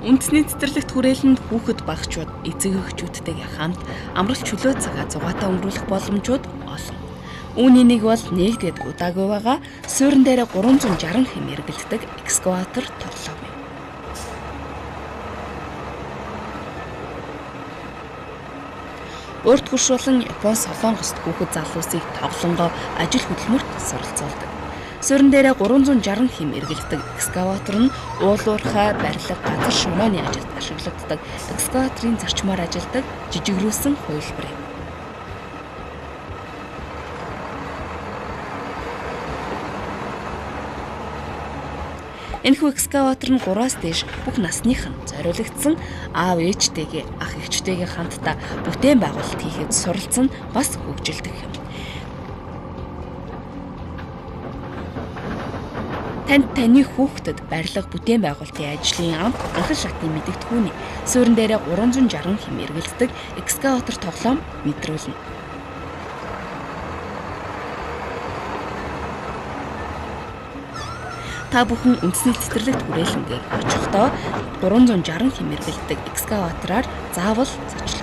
Үндэсний цэцэрлэгт хүрээлэнд хүүхэд багчууд эцэг эхчүүдтэйгээ хамт амралт чөлөө цагаа зугаатай өнгөрүүлэх боломжууд олон. Үүний нэг бол нээгдээд удаагүй байгаа суурин дээрээ 360 хэм эргэлддэг экскаватор тоглоом юм. Урд хөрш болон Япон, Солонгост хүүхэд залуусыг тоглонгоо ажил хөдөлмөрт суралцуулдаг. Суурин дээрээ 360 хэм эргэлддэг экскаватор нь уулуурхай, барилга, газар шунооны ажилд ашиглагддаг экскаваторын зарчмаар ажилладаг жижигрүүлсэн хувилбар юм. Энэхүү экскаватор нь 3-аас дээш бүх насных нь зориулагдсан аав ээжтэйгээ, ах эгчтэйгээ хамтдаа бүтээн байгуулалт хийхэд суралцсан бас хөгжилдөх юм. Танд таны хүүхдэд барилга бүтээн байгуулалтын ажлын амт анхан шатны мэдэгдэхүүний суурин дээрээ 360 хэм эргэлддэг экскаватор тоглоом мэдрүүлнэ. Та бүхэн үндэсний цэцэрлэгт хүрээлэнгээр очихдоо 360 хэм эргэлддэг экскаватораар заавал зочлоорой.